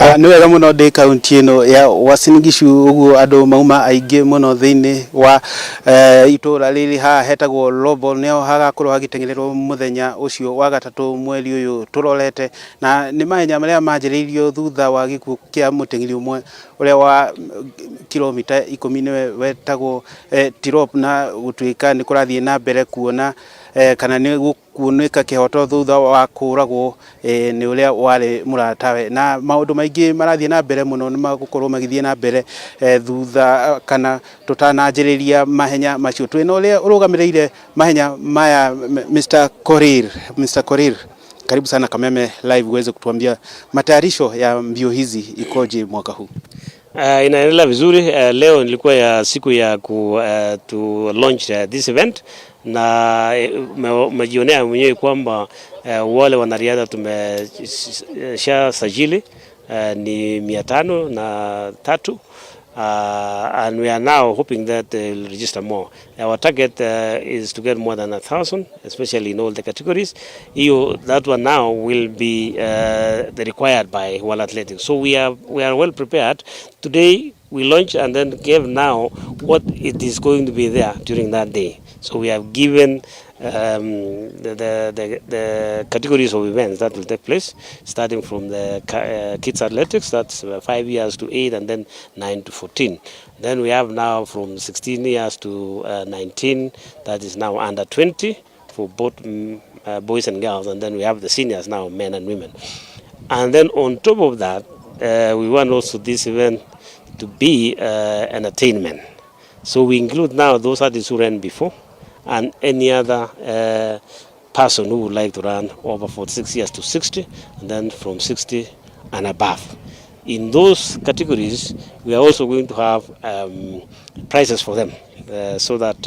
Nĩ wega mũno ndĩ kaunti ĩno ya Uasin Gishu ũguo andũ mauma aingĩ mũno thĩinĩ wa itũra rĩrĩ haha hetagwo Lobo nĩho hagakorwo hagĩteng'ererwo mũthenya ũcio wa gatatũ mweri ũyũ tũrorete na nĩ mahenya marĩa manjĩrĩirio thutha wa gĩkuũ kĩa mũteng'eri ũmwe ũrĩa wa kilomita 10 nĩwe wetagwo Tirop na gũtuĩka nĩ kũrathiĩ na mbere kuona kana nĩ kunĩka kĩhoto thutha wa kũragwo nĩ ũrĩa warĩ mũratawe na maũndũ maingĩ marathiĩ na mbere mũno nĩ magũkorwo magĩthiĩ na mbere thutha kana tũtananjĩrĩria mahenya macio twĩna ũrĩa ũrũgamĩrĩire mahenya maya Mr. Korir. Mr. Korir, karibu sana Kameme Live uweze kutuambia matayarisho ya mbio hizi ikoje mwaka huu. Inaendelea vizuri. Leo nilikuwa ya siku ya ku to launch this event na umejionea mwenyewe kwamba wale wanariadha tumesha sajili ni 503, and we are now hoping that they will register more. Our target is to get more than 1,000, especially in all the categories. Hiyo, that one now will be the required by World Athletics. So we are well prepared. Today we launched and then gave now what it is going to be there during that day. So we have given the categories of events that will take place, starting from the kids athletics, that's 5 years to 8, and then 9 to 14. Then we have now from 16 years to 19, that is now under 20 for both boys and girls, and then we have the seniors now, men and women. And then on top of that, we want also this event to be entertainment. So we include now those athletes who ran before and any other person who would like to run over 46 years to 60, and then from 60 and above. In those categories, we are also going to have prizes for them so that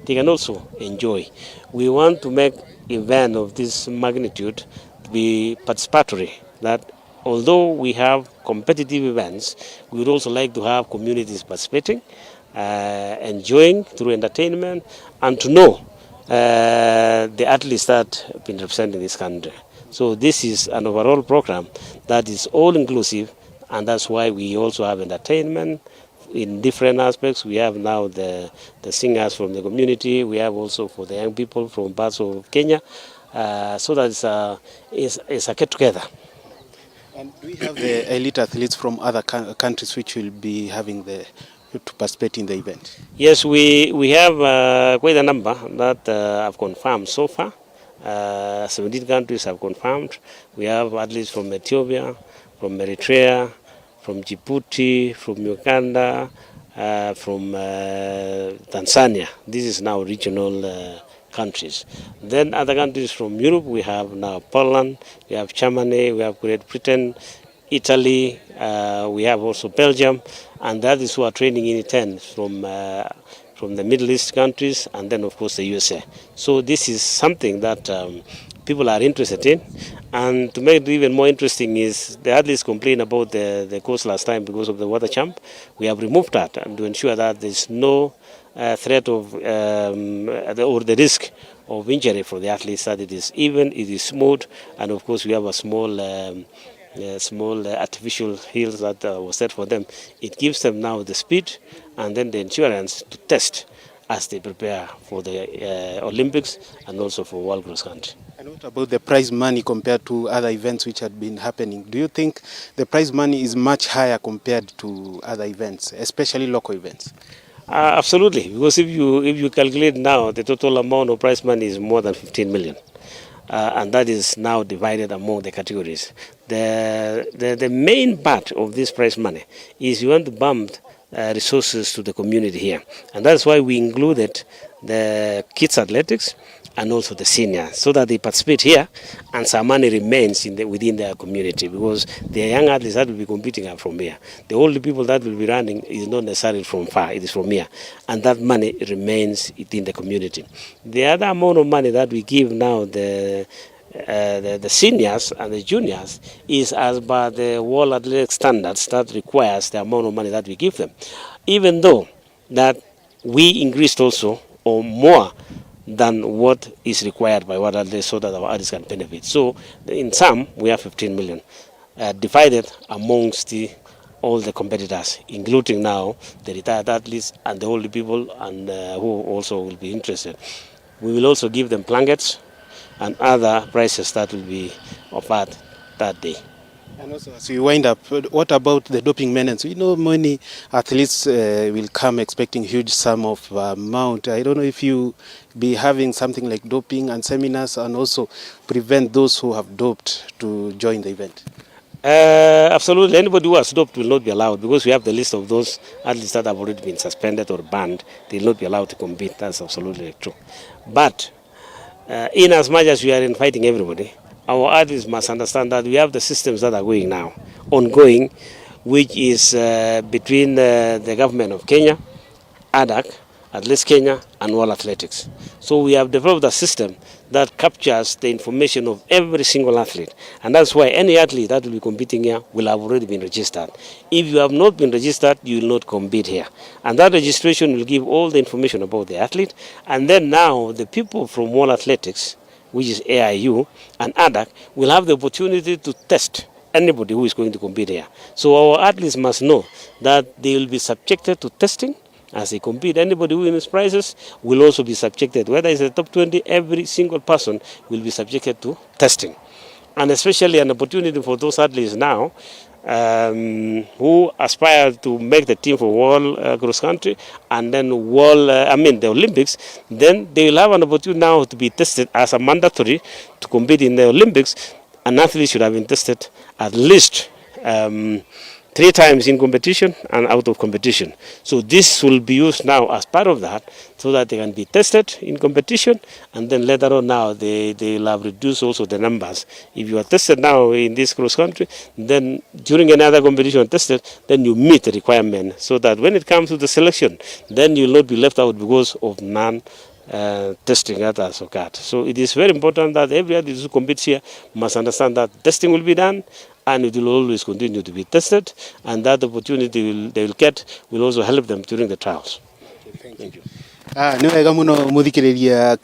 they can also enjoy. We want to make event of this magnitude to be participatory, that although we have competitive events, we would also like to have communities participating, enjoying through entertainment, and to know the athletes that have been representing this country. So this is an overall program that is all inclusive, and that's why we also have entertainment in different aspects. We have now the singers from the community. We have also for the young people from parts of Kenya. So that it's a get together. And do we have the elite athletes from other countries which will be having the to participate in the event? Yes, we have quite a number that have confirmed so far. 17 countries have confirmed. We have athletes from Ethiopia, from Eritrea, from Djibouti, from Uganda, from Tanzania. This is now regional countries. Then other countries from Europe, we have now Poland, we have Germany, we have Great Britain, Italy, we have also Belgium, and that is who are training in 10 from the Middle East countries, and then of course the USA. So this is something that people are interested in, and to make it even more interesting is the athletes complained about the course last time because of the water jump. We have removed that and to ensure that there's no threat of or the risk of injury for the athletes, that it is even, it is smooth, and of course we have a small artificial hills that was set for them. It gives them now the speed and then the endurance to test as they prepare for the Olympics and also for World Cross Country. And what about the prize money compared to other events which had been happening? Do you think the prize money is much higher compared to other events, especially local events? Absolutely, because if you calculate now, the total amount of prize money is more than 15 million. And that is now divided among the categories. The main part of this prize money is you want to bump resources to the community here. And that's why we included the kids athletics and also the seniors, so that they participate here and some money remains within their community, because the young athletes that will be competing are from here. The only people that will be running is not necessarily from far, it is from here. And that money remains within the community. The other amount of money that we give now the seniors and the juniors is as per the World Athletic Standards that requires the amount of money that we give them. Even though that we increased also or more than what is required by World Athletics so that our athletes can benefit. So in sum, we have 15 million. divided amongst all the competitors, including now the retired athletes and the old people and who also will be interested. We will also give them blankets and other prizes that will be offered that day. And also, as we wind up, what about the doping menace? We know many athletes will come expecting huge sum of amount. I don't know if you be having something like doping and seminars, and also prevent those who have doped to join the event. Absolutely. Anybody who has doped will not be allowed, because we have the list of those athletes that have already been suspended or banned. They will not be allowed to compete. That's absolutely true. But in as much as we are inviting everybody, our athletes must understand that we have the systems that are going now, ongoing, which is between the government of Kenya, ADAK, Athletes Kenya, and World Athletics. So we have developed a system that captures the information of every single athlete. And that's why any athlete that will be competing here will have already been registered. If you have not been registered, you will not compete here. And that registration will give all the information about the athlete. And then now the people from World Athletics, which is AIU, and ADAK, will have the opportunity to test anybody who is going to compete here. So our athletes must know that they will be subjected to testing as they compete. Anybody who wins prizes will also be subjected. Whether it's the top 20, every single person will be subjected to testing. And especially an opportunity for those athletes now who aspire to make the team for World Cross Country and then World, the Olympics, then they will have an opportunity now to be tested as a mandatory to compete in the Olympics. An athlete should have been tested at least 3 times in competition and out of competition. So this will be used now as part of that, so that they can be tested in competition, and then later on now they will have reduced also the numbers. If you are tested now in this cross country, then during another competition tested, then you meet the requirement, so that when it comes to the selection, then you will not be left out because of non testing that has occurred. So it is very important that every athlete who competes here must understand that testing will be done, and it will always continue to be tested, and that opportunity they will get will also help them during the trials. Okay, thank you. Nĩ wega mũno mũthikĩrĩria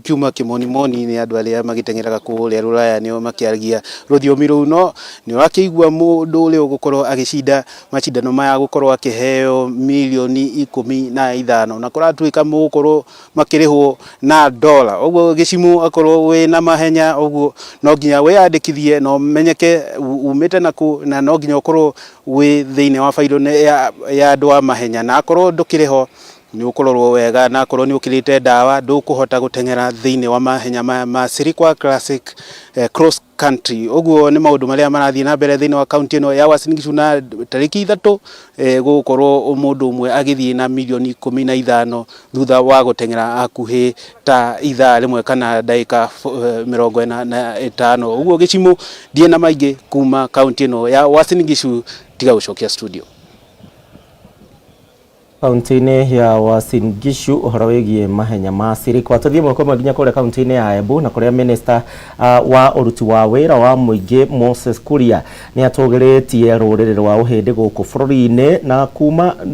kiuma kĩmonimoni nĩ andũ arĩa magĩteng'eraga kũrĩa rũraya nĩo makĩaragia rũthiomi rũu, no nĩ ũrakĩigua mũndũ ũrĩa ũgũkorwo agĩcinda macindano maya gũkorwo akĩheo milioni 15 na kũratuĩka mũgũkorwo makĩrĩhwo na dola. Ũguo gĩcimu akorwo wĩna mahenya ũguo no nginya wĩyandĩkithie na ũmenyeke umĩte nakũ, na no nginya ũkorwo wĩ thĩinĩ wa bairo ya andũ a mahenya, na akorwo ndũkĩrĩ ho nĩ ũkũrorwo wega, na akorwo nĩ ũkĩrĩte ndawa ndũkũhota gũteng'era thĩinĩ wa mahenya maya ma Sirikwa Classic Cross Country. Ũguo nĩ maũndũ marĩa marathiĩ na mbere thĩinĩ wa kaunti ĩno ya Uasin Gishu, na tarĩki 3 gũgũkorwo mũndũ ũmwe agĩthiĩ na milioni 15 thutha wa gũteng'era hakuhĩ ta ithaa rĩmwe kana ndagĩka 45. Ũguo gĩcimũ ndiĩ na maingĩ kuma kaunti ĩno ya Uasin Gishu, tiga gũcokia studio. Kaunti-inĩ ya Uasin Gishu ũhoro wĩgiĩ mahenya ma Sirikwa. Tũthiĩ mwako ĩmwe nginya kũrĩa kaunti-inĩ ya Embu, na kũrĩa minister wa ũruti wa wĩra wa mũingĩ Moses Kuria nĩ atũgĩrĩtie rũrĩrĩ rwa ũhĩndĩ gũkũ bũrũri-inĩ na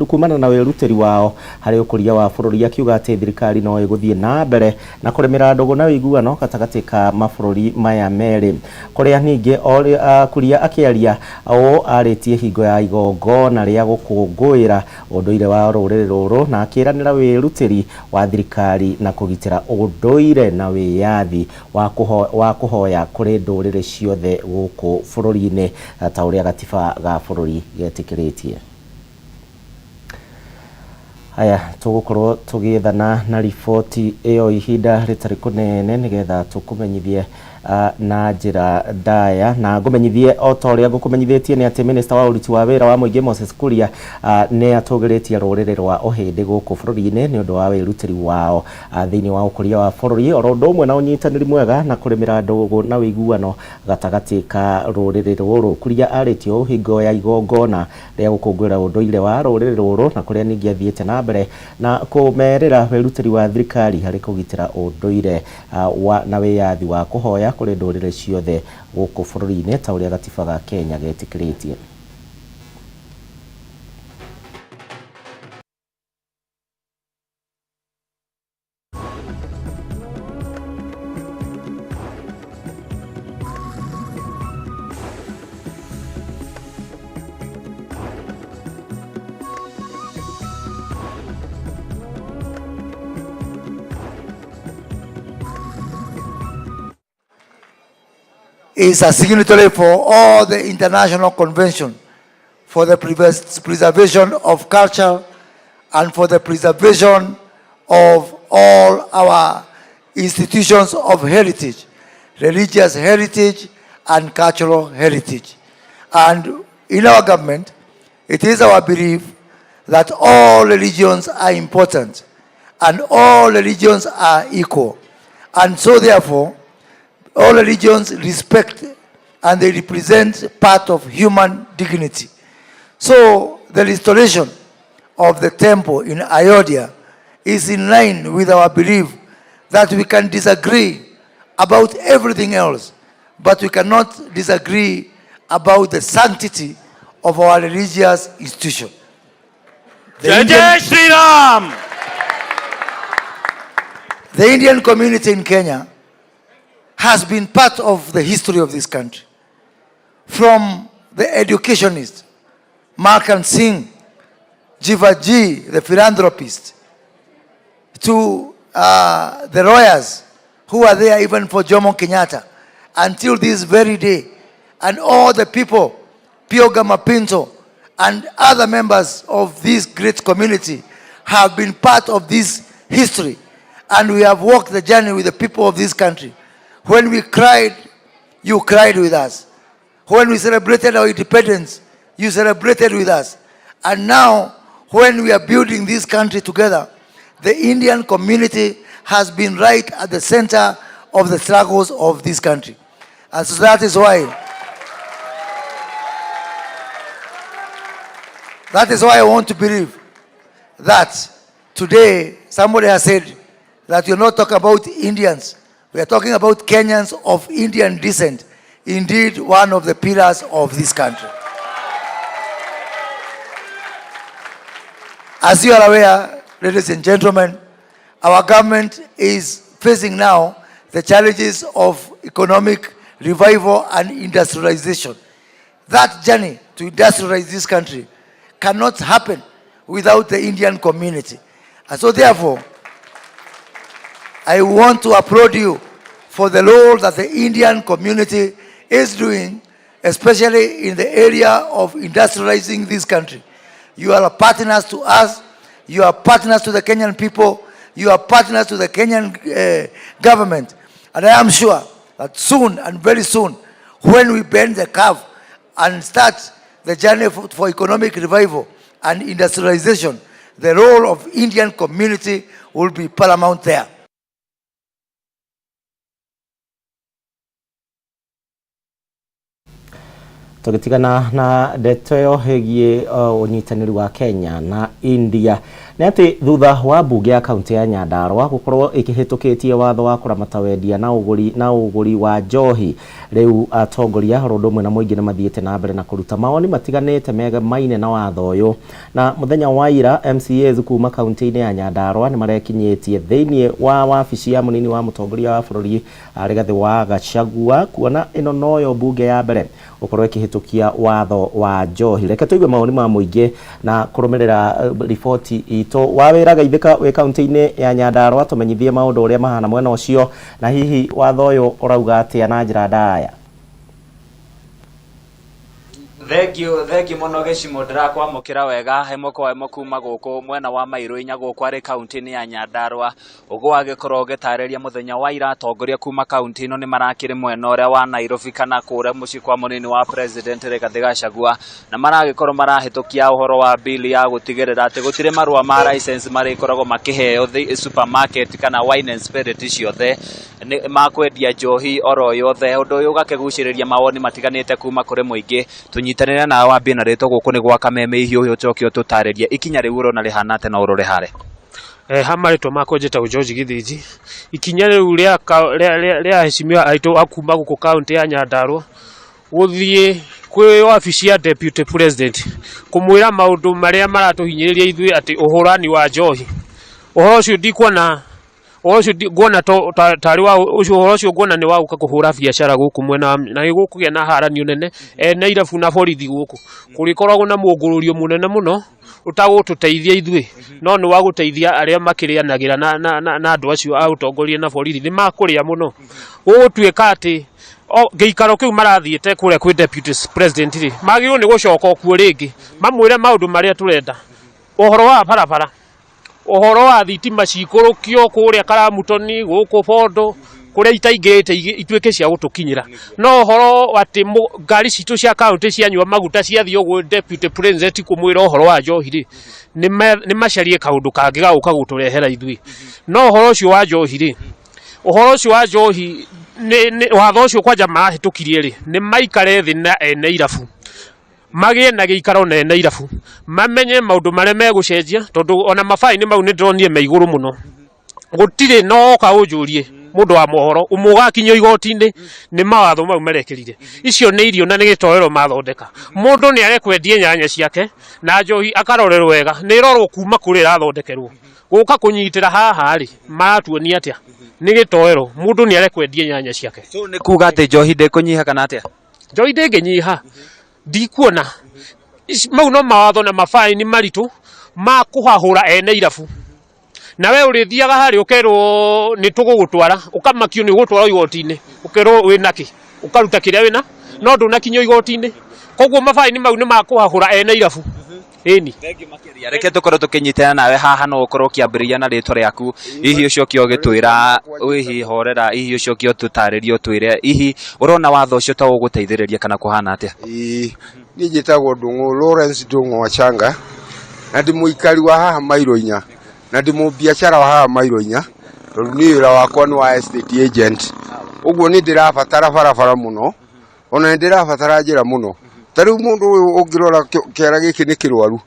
kumana na wĩrutĩri wao harĩ ũkũria wa bũrũri, akiuga atĩ thirikari no ĩgũthiĩ na mbere na kũrĩmĩra ndũgũ na ũiguano gatagatĩ ka mabũrũri maya merĩ. Kũrĩa ningĩ Kuria akĩaria ũũ arĩtie hingo ya igongona rĩa gũkũngũĩra ũndũire wa rũrĩrĩ rũrũ, na akĩranĩra wĩrutĩri wa thirikari na kũgitĩra ũndũire na wĩyathi wa kũhoya kũrĩ ndũrĩrĩ ciothe gũkũ bũrũri-inĩ ta ũrĩa gatiba ga bũrũri getĩkĩrĩtie. Haya, tũgũkorwo tũgĩethana na riboti ĩyo ihinda rĩtarĩ kũnene nĩgetha tũkũmenyithie na njĩra ndaya, na ngũmenyithie o ta ũrĩa ngũkũmenyithĩtie nĩ atĩ minister wa ũruti wa wĩra wa mũingĩ Moses Kuria nĩ atũgĩrĩtie rũrĩrĩ rwa ũhĩndĩ gũkũ bũrũri-inĩ nĩ ũndũ wa wĩrutĩri wao thĩinĩ wa ũkũria wa bũrũri, oro ũndũ ũmwe na ũnyitanĩri mwega na kũrĩmĩra ndũgũ na ũiguano gatagatĩ ka rũrĩrĩ rũrũ. Kuria arĩtie ũũ hingo ya igongona rĩa gũkũngũĩra ũndũire wa rũrĩrĩ rũrũ, na kũrĩa ningĩ athiĩte na mbere na kũmerĩra wĩrutĩri wa thirikari harĩ kũgitĩra ũndũire na wĩyathi wa kũhoya kũrĩ ndũrĩrĩ ciothe gũkũ bũrũri-inĩ ta ũrĩa gatiba ga Kenya getĩkĩrĩtie. is a signatory for all the international convention for the preservation of culture and for the preservation of all our institutions of heritage, religious heritage and cultural heritage. And in our government, it is our belief that all religions are important and all religions are equal. And so therefore, all religions respect and they represent part of human dignity. So the restoration of the temple in Ayodhya is in line with our belief that we can disagree about everything else, but we cannot disagree about the sanctity of our religious institution. The Indian, Jai Shri Ram! The Indian community in Kenya has been part of the history of this country. From the educationist, Malkan Singh, Jivaji, the philanthropist, to the lawyers who are there even for Jomo Kenyatta until this very day, and all the people, Pio Gama Pinto, and other members of this great community have been part of this history, and we have walked the journey with the people of this country. When we cried, you cried with us. When we celebrated our independence, you celebrated with us. And now, when we are building this country together, the Indian community has been right at the center of the struggles of this country. And so that is why I want to believe that today somebody has said that you're not talking about Indians. We are talking about Kenyans of Indian descent, indeed one of the pillars of this country. As you are aware, ladies and gentlemen, our government is facing now the challenges of economic revival and industrialization. That journey to industrialize this country cannot happen without the Indian community. And so therefore, I want to applaud you for the role that the Indian community is doing, especially in the area of industrializing this country. You are partners to us, you are partners to the Kenyan people, you are partners to the Kenyan government. And I am sure that soon and very soon, when we bend the curve and start the journey for economic revival and industrialization, the role of Indian community will be paramount there. Tũgĩtigana na ndeto ĩyo ĩgiĩ ũnyitanĩri wa Kenya na India nĩ atĩ thutha wa mbunge ya kaunti ya Nyandarua gũkorwo ĩkĩhĩtũkĩtie watho wa kũramata wendia na ũgũri wa njohi, rĩu atongoria oro ũndũ ũmwe na mũingĩ nĩ mathiĩte na mbere na kũruta mawoni matiganĩte megemaine na watho ũyũ. Na mũthenya wa ira MCAs kuma kaunti-inĩ ya Nyandarua nĩ marekinyĩtie thĩinĩ wa wabici ya mũnini wa mũtongoria wa bũrũri Rigathĩ wa Gachagua kuona ĩno noyo mbunge ya mbere gũkorwo ĩkĩhĩtũkia watho wa njohi. Reke tũigue mawoni ma mũingĩ na kũrũmĩrĩra riboti itũ. Wa wĩra Geithĩka wĩ kaunti-inĩ ya Nyandarua, tũmenyithie maũndũ ũrĩa mahana mwena ũcio na hihi watho ũyũ ũrauga atĩa na njĩra ndaya. Thank you muno Gĩcimo, ndĩrakwamũkĩra wega ĩmwe kwa ĩmwe kuma gũkũ mwena wa Mairũ inya gũkũ arĩ kaunti-inĩ ya Nyandarua. Ũguo wagĩkorwo ũgĩtarĩria mũthenya wa ira atongoria kuma kaunti ĩno nĩ marakĩrĩ mwena ũrĩa wa Nairobi kana kũrĩa mũciĩ kwa mũnini wa president Rigathĩ Gachagua, na maragĩkorwo marahĩtũkia ũhoro wa bill ya gũtigĩrĩra atĩ gũtirĩ marũa ma license marĩkoragwo makĩheo supermarket kana wine and spirit ciothe makwendia njohi oro yothe. Ũndũ ũyũ ũgakĩgucĩrĩria mawoni matiganĩte kuma kũrĩ mũingĩ. Tũnyitanĩre nawe wambie na rĩtwa gũkũ nĩ gwa Kameme ihiũ ũcoke ũtũtarĩrie ikinya rĩu ũrona rĩhana atĩa na ũrore harĩa. Ha marĩtwa makwa njĩtagwo George Githinji. Ikinya rĩu rĩa aheshimiwa aitũ a kuma gũkũ kaunti ya Nyandarua gũthiĩ kwĩ wabici ya deputy president kũmwĩra maũndũ marĩa maratũhinyĩrĩria ithuĩ atĩ ũhũrani wa njohi, ũhoro ũcio ndikuona, ũhoro ũcio nguona tarĩ wa ũcio, ũhoro ũcio nguona nĩ wa gũka kũhũra biacara gũkũ mwena na gũkũgĩa na haranio nene ene irabu na borithi gũkũ kũrĩkoragwo na mũngũrũrio mũnene mũno ũtagũtũteithia ithuĩ, no nĩ wa gũteithia arĩa makĩrĩanagĩra na andũ acio a ũtongoria na borithi nĩ makũrĩa mũno. Gũgũtuĩka atĩ Gĩikaro kĩu marathiĩte kũrĩa kwĩ deputy president rĩ, magĩrĩirwo nĩ gũcoka kuo rĩngĩ mamwĩre maũndũ marĩa tũrenda, ũhoro wa barabara, ũhoro wa thitima cikũrũkio kũrĩa Karamutoni, gũkũ Bondo, kũrĩa itaingĩrĩte ituĩke cia gũtũkinyĩra. No ũhoro atĩ ngari citũ cia kaũntĩ cianyua maguta ciathiĩ ũguo deputy president kũmwĩra ũhoro wa njohi rĩ, nĩ macarie kaũndũ kangĩ ga gũka gũtũrehera ithuĩ. No ũhoro ũcio wa njohi rĩ, ũhoro ũcio wa njohi nĩ watho ũcio kwanja marahĩtũkirie rĩ, nĩ maikare thĩ na ene irabu, magĩe na gĩikaro na ene irabu, mamenye maũndũ marĩa megũcenjia, tondũ ona mabaini mau nĩ ndĩronire me igũrũ mũno. Gũtirĩ no oka ũnjũrie mũndũ wa mohoro ũmwe ũgakinyio igoti-inĩ nĩ mawatho mau marekĩrire. Icio nĩ irio na nĩ gĩtoero mathondeka. Mũndũ nĩ arekwendie nyanya ciake na njohi akarorerwo wega, nĩ ĩrorwo kuma kũrĩa ĩrathondekerwo. Gũka kũnyitĩra haha rĩ, maratuonia atĩa? Nĩ gĩtoero, mũndũ nĩ arekwendie nyanya ciake. So nĩ kuga atĩ njohi ndĩkũnyiha kana atĩa? Njohi ndĩngĩnyiha, ndikuona. Mau no mawatho na mabaini maritũ ma kũhahũra ene irabu. Na we ũrĩthiaga harĩa ũkerwo nĩ tũgũgũtwara, ũkamakio nĩ ũgũtwarwo igoti-inĩ, ũkerwo wĩna kĩ, ũkaruta kĩrĩa wĩna, no ndũnakinyio igoti-inĩ. Koguo mabaini mau nĩ ma kũhahũra ene irabu. Ĩni. Thengiũ makĩria. Reke tũkorwo tũkĩnyitana nawe haha, no ũkorwo ũkĩambĩrĩria na rĩtwa rĩaku, hihi ũcoke ũgĩtwĩra, hihi horera, hihi ũcoke ũtũtarĩrie ũtwĩre hihi ũrona watho ũcio ta ũgũteithĩrĩria kana kũhana atĩa? Ĩĩ, niĩ njĩtagwo Ndung'u Lawrence Ndung'u Wachanga, na ndĩ mũikari wa haha mairo inya, na ndĩ mũbiacara wa haha mairo inya, tondũ niĩ wĩra wakwa nĩ wa estate agent. Ũguo nĩ ndĩrabatara barabara mũno, ona nĩ ndĩrabatara njĩra mũno. Ta rĩu mũndũ ũyũ ũngĩrora kĩara gĩkĩ nĩ kĩrwaru,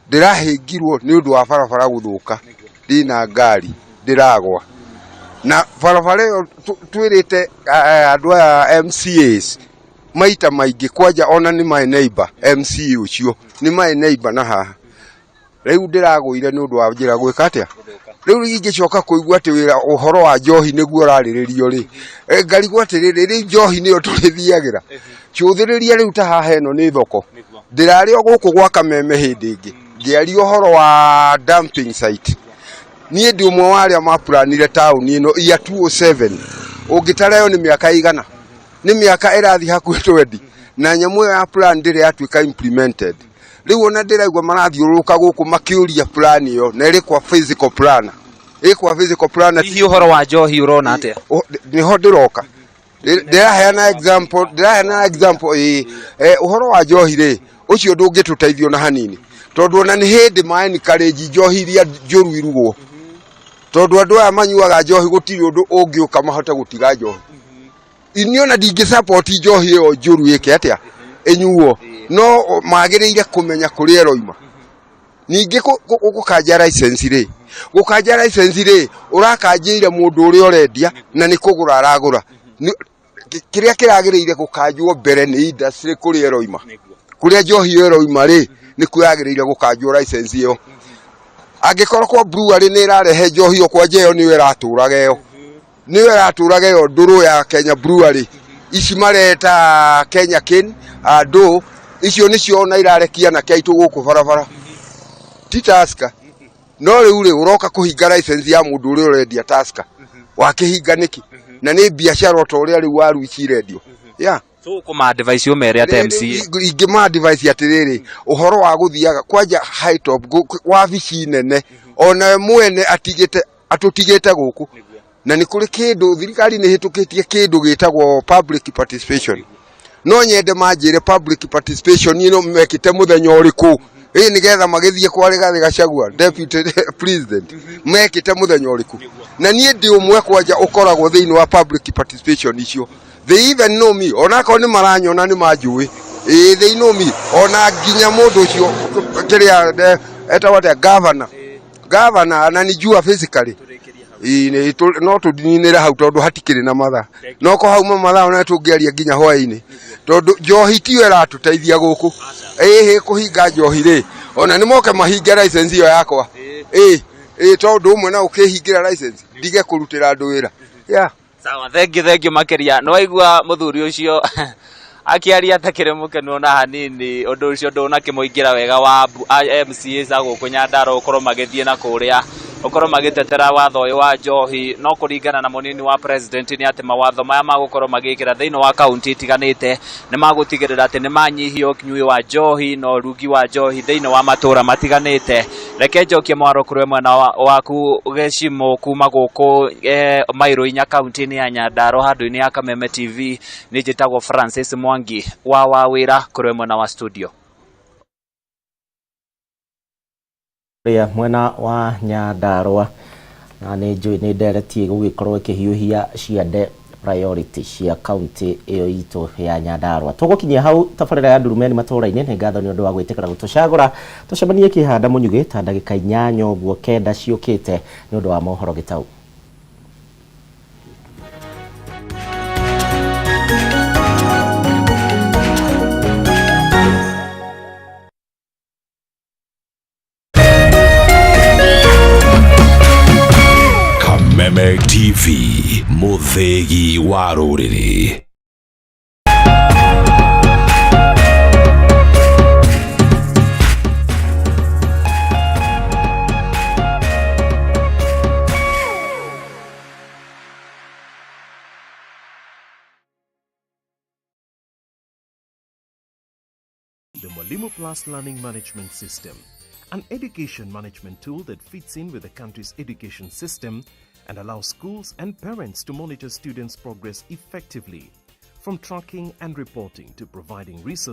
ndĩrahĩngirwo nĩ ũndũ wa barabara gũthũka, ndĩna ngari ndĩragwa. Na barabara ĩyo twĩrĩte andũ aya MCAs maita maingĩ, kwanja ona nĩ my neighbor MCA ũcio nĩ my neighbor na haha. Rĩu ndĩragũire nĩ ũndũ wa njĩra gwĩka atĩa? Rĩu ingĩcoka kũigua atĩ wĩra ũhoro wa njohi nĩguo ũrarĩrĩrio rĩ, ngarigwo atĩrĩrĩ, rĩu njohi nĩyo tũrĩthiagĩra? Cũthĩrĩria rĩu ta haha ĩno nĩ thoko. Ndĩrarĩ o gũkũ gwa Kameme hĩndĩ ĩngĩ, ngĩaria ũhoro wa dumping site. Niĩ ndĩ ũmwe wa arĩa mapuranire taũni ĩno year 2007. Ũngĩtara ĩyo nĩ mĩaka ĩigana? Nĩ mĩaka ĩrathiĩ hakuhĩ 20. Na nyamũ ĩyo ya plan ndĩrĩ yatuĩka implemented. Rĩu ona ndĩraigua marathiũrũrũka gũkũ makĩũria plan ĩyo, na ĩrĩ kwa physical planner. Ĩ kwa physical planner. Hihi ũhoro wa njohi ũrona atĩa? Nĩho ndĩroka. Ndĩraheana example, ndĩraheana example ĩĩ. Ũhoro wa njohi rĩ, ũcio ndũngĩtũteithia ona hanini. Tondũ ona nĩ hĩndĩ ma encourage njohi iria njũru irugwo. Tondũ andũ aya manyuaga njohi gũtirĩ ũndũ ũngĩũka mahote gũtiga njohi. Niĩ ona ndingĩ support njohi ĩyo njũru ĩke atĩa, ĩnyuo. No magĩrĩire kũmenya kũrĩa ĩroima. Ningĩ gũkanja license rĩ, gũkanja license rĩ, ũrakanjĩire mũndũ ũrĩa ũrendia na nĩ kũgũra aragũra. Kĩrĩa kĩragĩrĩire gũkanjwo mbere nĩ industry kũrĩa ĩroima. Kũrĩa njohi ĩyo ĩroima rĩ, nĩkuo yagĩrĩire gũkanjwo license ĩyo. Angĩkorwo kwa brewery nĩ ĩrarehe njohi ĩyo, kwanja ĩyo nĩyo ĩratũraga ĩyo. Nĩyo ĩratũraga ĩyo ndũrũ ya Kenya Brewery. Ici mareta Kenya Cane, andũ, icio nĩcio ona irarekia anake aitũ gũkũ barabara. Ti Tusker. No rĩu rĩ, ũroka kũhinga license ya mũndũ ũrĩa ũrendia Tusker. Wakĩhinga nĩkĩ? Na nĩ biacara o ta ũrĩa rĩu waru ici irendio. Yeah. So ũkũma advice ũmere atĩa MCA? Ingĩma advice atĩrĩrĩ, ũhoro wa gũthiaga kwanja high top, wabici nene, ona mwene atigĩte, atũtigĩte gũkũ. Na nĩ kũrĩ kĩndũ thirikari nĩ ĩhĩtũkĩtie kĩndũ gĩtagwo public participation. No nyende manjĩre public participation ĩno mekĩte mũthenya ũrĩkũ, ĩ nĩgetha magĩthiĩ kwa Rigathĩ Gachagua deputy president, mekĩte mũthenya ũrĩkũ. Na niĩ ndĩ ũmwe kwanja ũkoragwo thĩinĩ wa public participation icio. They even know me, onakorwo nĩ maranyona nĩ manjũĩ. Ĩ, they know me, ona nginya mũndũ ũcio kĩrĩa etagwo atĩa, governor. Governor ananijua physically. Ĩ, no tũninĩre hau tondũ hatikĩrĩ na mathaa. No ko hauma mathaa ona tũngĩaria nginya hwaĩ-inĩ. Tondũ njohi tiyo ĩratũteithia gũkũ. Ĩhĩ kũhinga njohi rĩ, ona nĩ moke mahinge license ĩyo yakwa. Ĩ, ĩ tondũ ũmwe na ũkĩhingĩra license, ndige kũrutĩra andũ wĩra. Yeah. Sawa, thengiũ, thengiũ makĩria. Nĩ waigua mũthuri ũcio akĩaria atakĩrĩ mũkenu ona hanini, ũndũ ũcio ndũnakĩmũingĩra wega wa MCAs a gũkũ Nyandarua gũkorwo magĩthiĩ na kũrĩa Gũkorwo magĩtetera watho ũyũ wa njohi, no kũringana na mũnini wa president nĩ atĩ mawatho maya magũkorwo magĩkĩra thĩinĩ wa kaunti itiganĩte nĩ magũtigĩrĩra atĩ nĩ manyihia ũnyui wa njohi na ũrugi wa njohi thĩinĩ wa matũra matiganĩte. Reke njokie mwaro kũrĩ mwena waku Gĩcimũ kuma gũkũ mairo inya kaunti-inĩ ya Nyandarua handũ-inĩ ya Kameme TV. Nĩ njĩtagwo Francis Mwangi wa Wawĩra kũrĩ mwena wa studio. Rĩa mwena wa Nyandarua na nĩ njũĩ nĩ ndereti ĩgũgĩkorwo ĩkĩhiũhia ciande priority cia kaunti ĩyo itũ ya Nyandarua. Tũgũkinyia hau tabarĩra ya Ndurumeni matũra-inĩ. Nĩ ngatho nĩ ũndũ wa gwĩtĩkĩra gũtũcagũra. Tũcemanie kĩhanda mũnyugĩ ta ndagĩka 8 ũguo 9 ciũkĩte nĩ ũndũ wa mohoro gĩtau. Kameme TV, mũthĩgi wa rũrĩrĩ. The Mwalimu Plus Learning Management System, an education management tool that fits in with the country's education system and allows schools and parents to monitor students' progress effectively, from tracking and reporting to providing resources.